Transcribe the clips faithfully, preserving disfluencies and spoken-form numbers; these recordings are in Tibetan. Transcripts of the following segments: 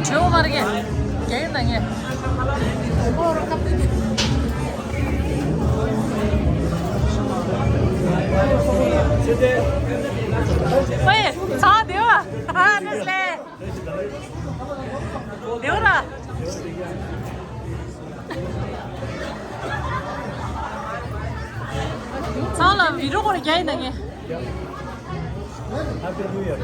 ཇོ་མར་གེ་གེ་ན་ངེ། ཨོའི། ཚ་དེ་བ། ཨ་ནི་ལེ། དེ་བ་ར། ཚང་ལ་བི་རོ་ཁོ་ར་གེ་ན་ངེ། Happy New Year.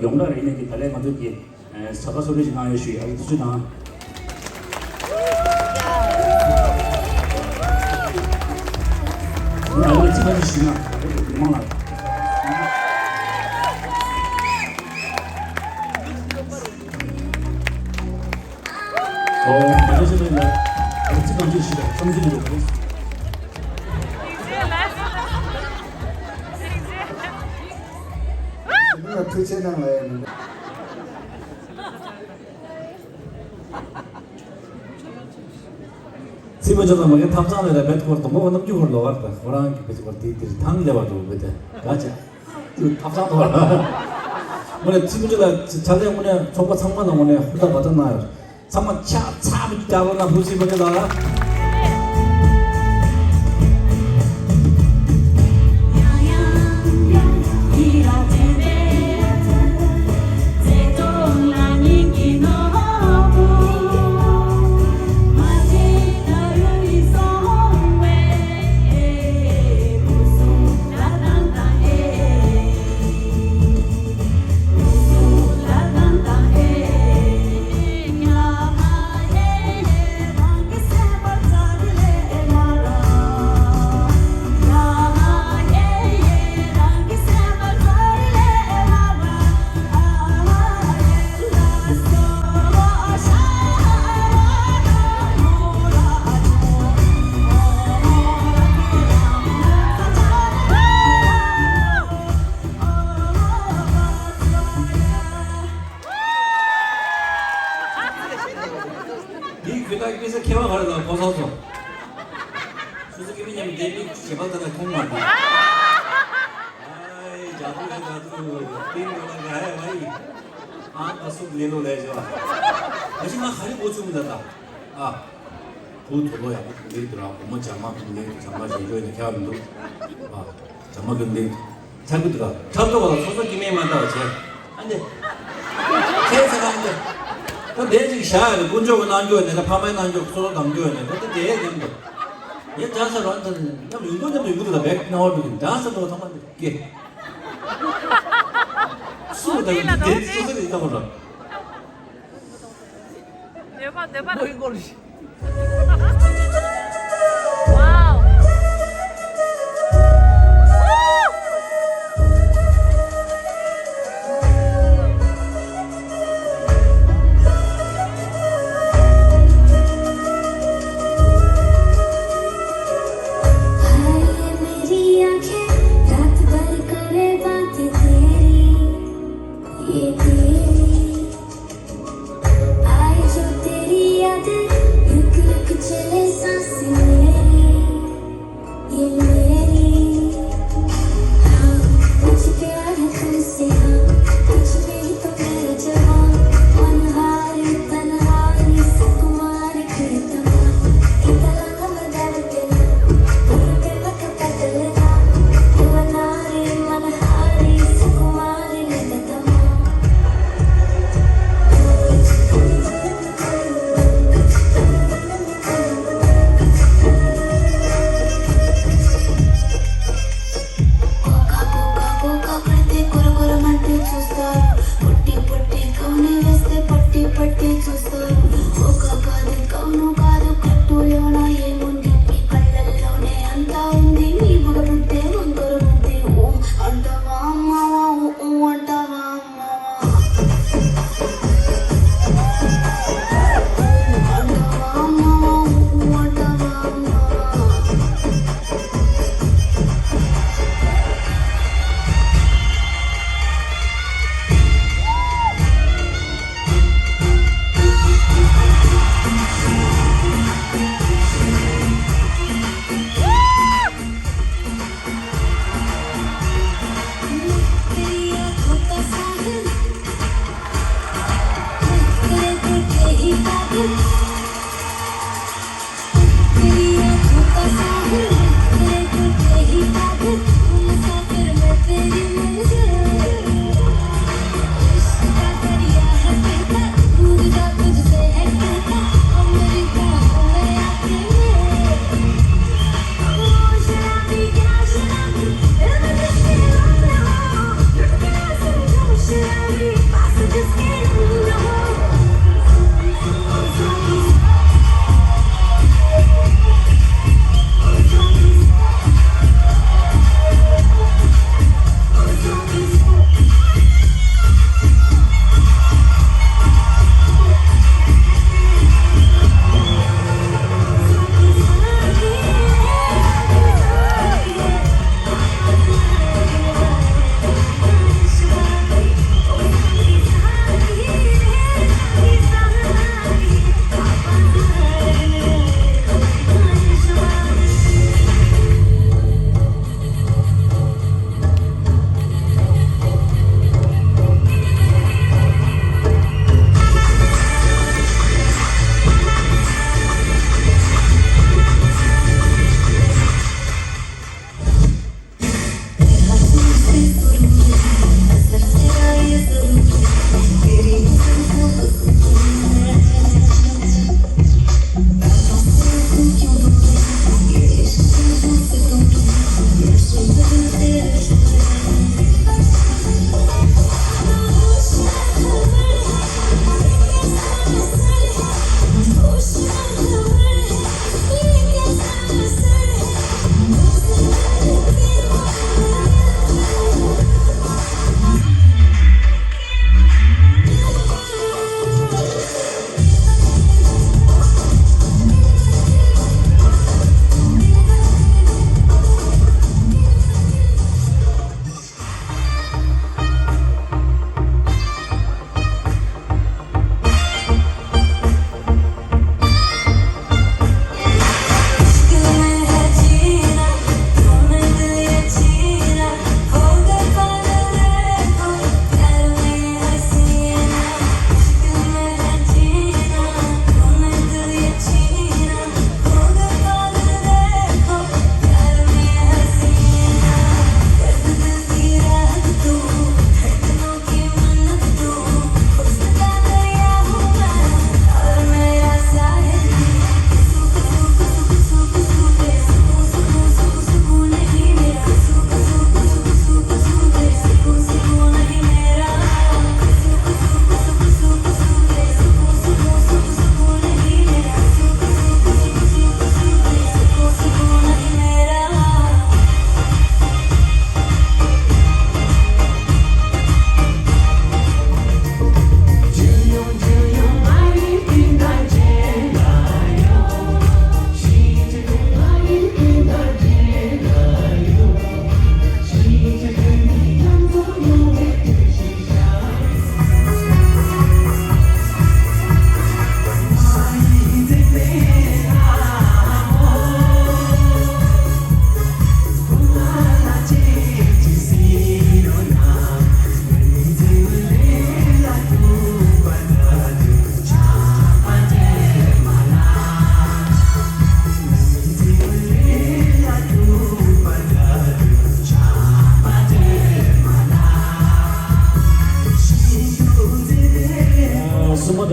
ཡོངས་གྲགས་རིག་གནས་ཀྱི་ད་ལན་ང་ཚོ་གི་ཨེ། ས་ཁ་སོ་རེ་ཞིག་གནང་ཡོད་ཞུ་ཡ་གི་ཐུགས་རྗེ་གནང་། ང་ཚོ་ཚིག་ཁ་ཅིག་ཞུས་ན་ད་རེས་ཀྱི་མི་མང་ལ། ཨོ། མ་ཎི་བྱེད་པ་ཡིན་ན་ཚིག་གང་ཅིག་ཞུས་ན་བསམ་ཚུལ་འདི་རེད། ཐུགས་རྗེ་གནང་ལ་ཡ་མི་འདུག་ཚིག་མ་ཆོད་ན་མ་གི་ཐབ་ཚང་ལས་ལ་བེད་སྐོར་དུ་མོ་ག་ནམ་རྒྱུན་ཧོར་ལོ་བར་དུ་ཧོ་རང་གི་བེད་སྐོར་དེ་དེར་ཐང་ལེ་བ་དུ་བེད་དེ་ག་ཅེ་དུ་ཐབ་ཚང་དུ་བར་མོ་ནས་ཚིག་མ་ཆོད་ལ་ཆ་ལས་མོ་ནས་ཚོགས་པ་ཚང་མ་ལ་མོ་ནས་ཧུར་ཐག་བ་ཐང་ན་ཡོད། ཚང་མ་ཆ་ཚ་མི་ཀྱ་ལོ་ན་ཧུ་ཚིག་མ་ཆོད་ལ། འདིའི་ཁྱོད་ད་སྐྱེ་ས་ཁྱད་པར་ག་རེ་དང་གོ་ས་སོ། སོ་སོ་སྐྱེ་མི་མཉམ་འདས་མི་ཞེ་པ་ད་ད་ཁོང་མ་འདུག་ཨའི་ཇ་དུ་ཇ་དུ་ཏིང་ལོ་ལ་ག་ཧེ་བ་ཡི། ཨ་ད་སུབ་ལེ་ལོ་ལེ་ཞོ། ཨ་ཞི་ང་ཧ་རི་གོ་ཆུང་ད་ད། ཨ། བུ་དོ་ལོ་ཡག་པོ་གུང་ལེགས་འདུག་ར། བུ་མོ་བྱ་མ་གུང་ལེགས་འདུག་བྱ་མ་ཞེ་འཇོ་ཡིན་ན་ཁྱབ་མི་འདུག་ཨ། བྱ་མ་གུང་ལེགས་འདུག་ཆག་གི་འདུག་ར། ཁྲབ་ཏོ་བ་ལ་སོ་སོ་སྐྱེ་དམན་མ་ལྟ་བ་བྱས། ཨ་འདི། ཁྱེད་ཚ་ག་འདི། ད་དེ་ཅིག་བཞག་ཡ་རེད། དཀོན་མཆོག་གི་གནང་རྒྱུ་ཡོད་ནས་ད་ཕ་མའི་གནང་རྒྱུ་སོ་སོ་གདམ་རྒྱུ་ཡོད་ནས་ད་དེ་དེ་ཡས་འདེམ་འདུག་ངས་བྱ་ས་རང་ད་མཉམ་ཡོང་དགོས་མཉམ་དུ་ཡོང་གི་ལ་བེག་ནང་བར་འདུག་གི་བྱ་ས་ཏོ་ཚང་མ་འདི་སྐྱེ། སུ་ད་འདི་སོ་སོ་གི་ལྟ་བ་ར། འདོད་པ་འདོད་པ་རེད། ཝའོ།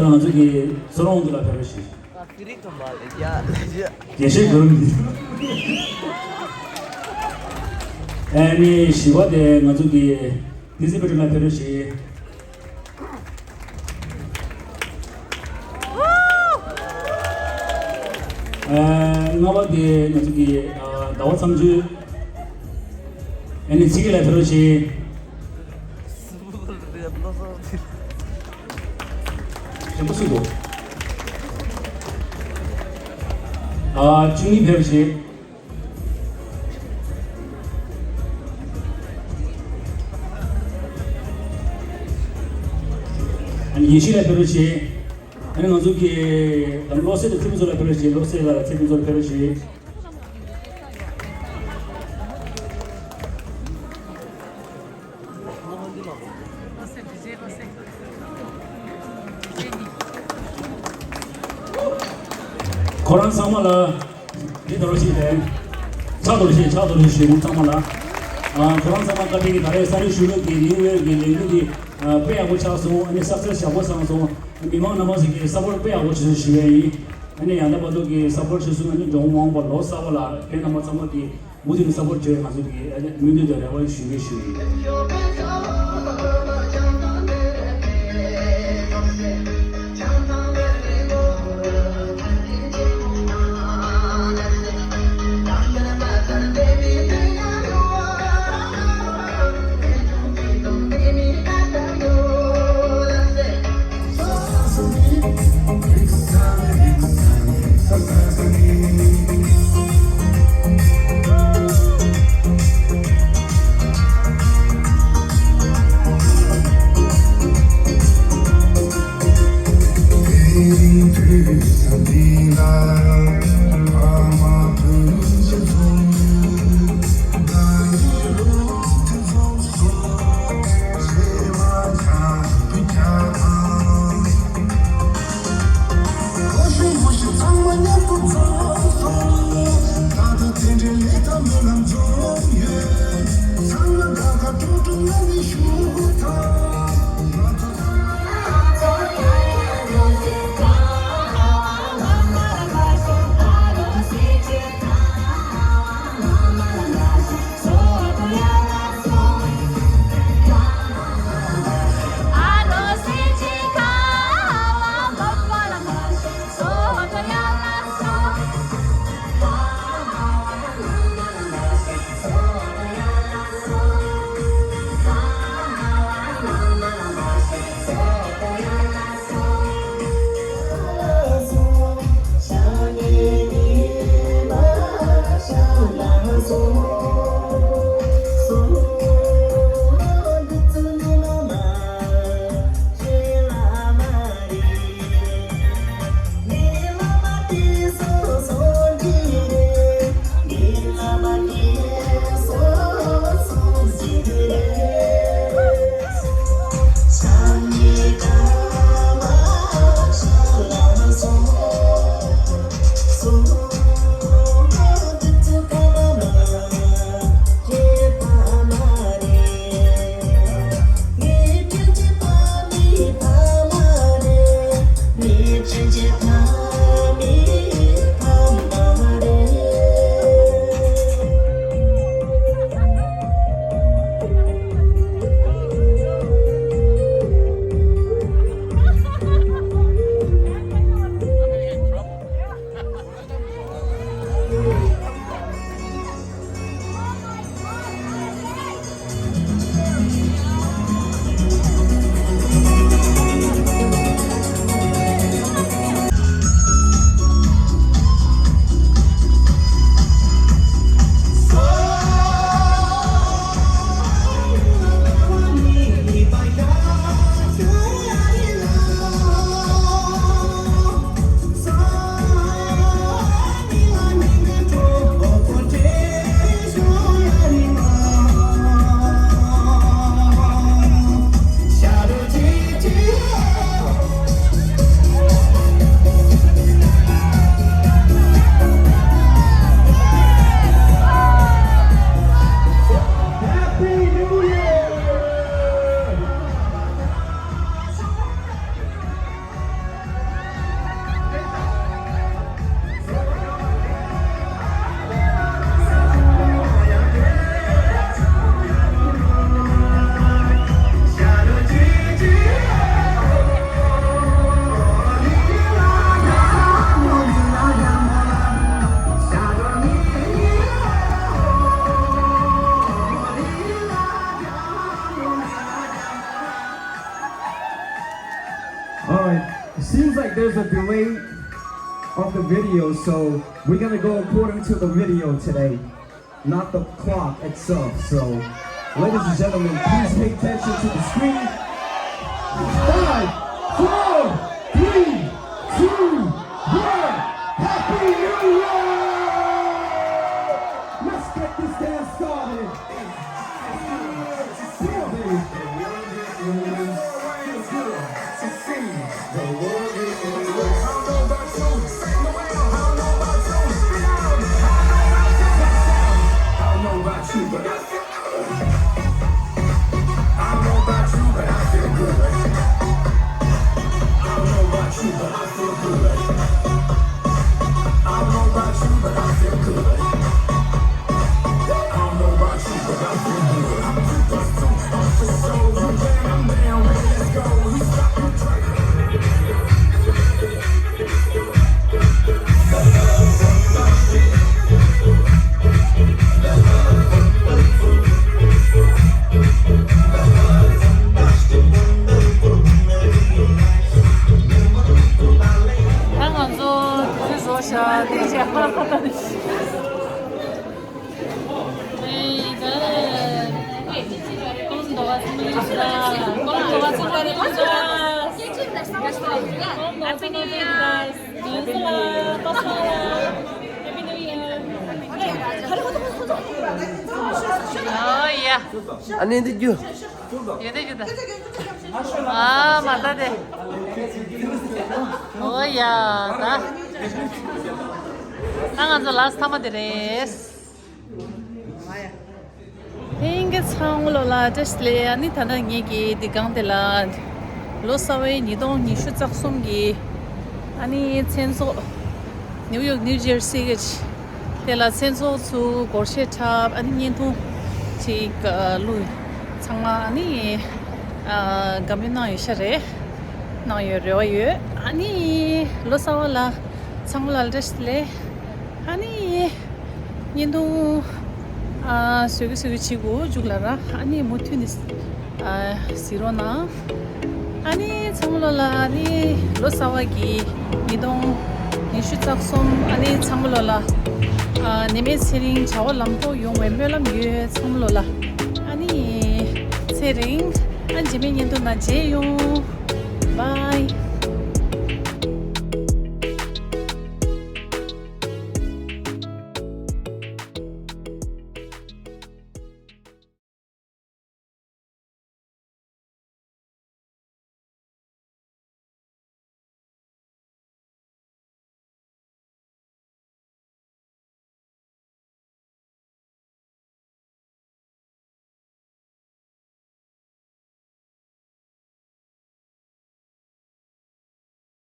ང་ཚོ་གི་བསོད་ནམས་དབང་འདུས་ལགས་ཕེབས་རོགས་ཞུ། ཨ་ཀི་རི་ཐོམ་པ་ལ་ཡ་ལ་ཡ། དགེ་བཤེས་གུ་རུ་མི། ཨ་ནི་བཞི་པ་དེ་ང་ཚོ་གི་བདེ་སྲིད་དཔལ་སྒྲོན་ལགས་ཕེབས་རོགས་ཞུ། ཨ་ལྔ་པ་དེ་ང་ཚོ་གི་ཨ་ཟླ་བ་མཚམས་གཅོད། ཨ་ནི་ཚིག་གི་ལ་ཕེབས་རོགས་ཞུ། ཞེན་པོ་སུ་འདུག་ཨ་བཅུ་གཉིས་ཕེབས་རོགས་ཞུ། ཨ་ནི་ཡེ་ཤེས་ལ་ཕེབས་རོགས་ཞུ། ཨ་ནི་ང་ཚོ་གི་ད་བློ་གསལ་དང་ཚེ་ཕུན་ཚོགས་ལ་ཕེབས་རོགས་ཞུ། བློ་གསལ་ལ་ཚེ་ཕུན་ཚོགས་ལ་ཕེབས་རོགས་ཞུ། ཁོ་རང་ཚང་མ་ལ་འདི་ལྟ་བུ་ཞིག་རེད། ཕྱག་རྡོར་ཞིག་ཕྱག་རྡོར་ཞིག་ཞུ་ཁོང་ཚང་མ་ལ། ཨ་ཁོ་རང་ཚང་མ་བཀའ་དྲིན་གྱིས་ད་རེས་ས་རི་ཤུ་ལོ་གི་ནིའུ་ཡོག་གི་ལས་འགུལ་འདི་ཨ་དཔེ་ཡག་པོ་ཆགས་སོང་། ཨ་ནི་སག་སེ་སི་ཡག་པོ་བཟང་སོང་། མི་མང་རྣམ་པ་ཚོ་གིས་སཔོར་ཊི་དཔེ་ཡག་པོ་བྱས་སོང་ཞུ་ཡ་ཡིན། ཨ་ནི་ཡང་ད་བར་དུ་གི་སཔོར་ཊི་བྱས་སོང་། ཨ་ནི་འབྱུང་བའི་པ་ལོ་གསར་པ་ལ་བོད་རྣམ་པ་ཚང་མ་གིས་མུ་མཐུད་ནས་སཔོར་ཊི་བྱེད་པའི་ང་ཚོ་གི་ཨ་ནི་སྨོན་འདུན་དང་རེ་བ་ཞུ་གི་ཞུ་ཡིན། All right, it seems like there's a delay of the video, so we're gonna go according to the video today, not the clock itself. So, ladies and gentlemen, please pay attention to the screen. Five, four, three, two, one. Happy New Year! Let's get this dance started. ད་ང་ཚོ་དུས་ཚོད་བཟོ་བཞག་དེ་བྱས་ཧ་ཧ་ཧ། Oh yeah. ཨ་ནི་འདི་རྒྱུ། ཡོད་དེ་རྒྱུ་ད། ཨ་མ་ད་དེ། Oh yeah ད། ད་ང་ཚོ་ལ་སི་ཊི་མཐའ་མ་དེ་རེད། ལྷན་རྒྱས་ཚང་མ་ལོ་ལ་བཀྲ་ཤིས་བདེ་ལེགས། ཨ་ནི་ད་ལྟ་ངེད་ཀྱི་འདི་སྒང་དེ་ལ་ལོ་གསར་བའི་ཉིས་སྟོང་ཉི་ཤུ་རྩ་གསུམ་གྱི་ཨ་ནི་མཚན་ཚོགས། ནིའུ་ཡོག་ནིའུ་ཇར་སི་གི་དེ་ལ་མཚན་ཚོགས་ཚུ་སྒོར་གཞས་འཁྲབ། ཨ་ནི་བརྙན་ཐུང་ཅིག་བླུགས། ཚང་མ་ཨ་ནི་དགའ་མོས་གནང་ཡོད་ཤག་རེད། གནང་ཡོད་རེ་བ་ཡོད། ཨ་ནི་ལོ་གསར་བ་ལ་ཚང་མ་ལ་བཀྲ་ཤིས་བདེ་ལེགས། ཨ་ནི་བརྙན་ཐུང་ཨ་བཟོ་གི་བཟོ་གི་བྱེད་དགོས་མཇུག་ལ་ར། ཨ་ནི་མུ་མཐུད་ནས་ཨ་གཟིགས་རོགས་གནང་། ཨ་ནི་ཚང་མ་ལོ་ལ་ཨ་ནི་ལོ་གསར་བ་གི་ཉིས་སྟོང་ཉི་ཤུ་རྩ་གསུམ། ཨ་ནི་ཚང་མ་ལོ་ལ་ཨ་ནད་མེད་ཚེ་རིང་བྱ་བ་ལམ་འགྲོ་ཡོང་བའི་སྨོན་ལམ་ཡོད། ཚང་མ་ལོ་ལ་ཨ་ནི་ཚེ་རིང་། ཨ་རྗེས་མའི་བརྙན་ཐུང་ནང་མཇལ་ཡོང་། Bye.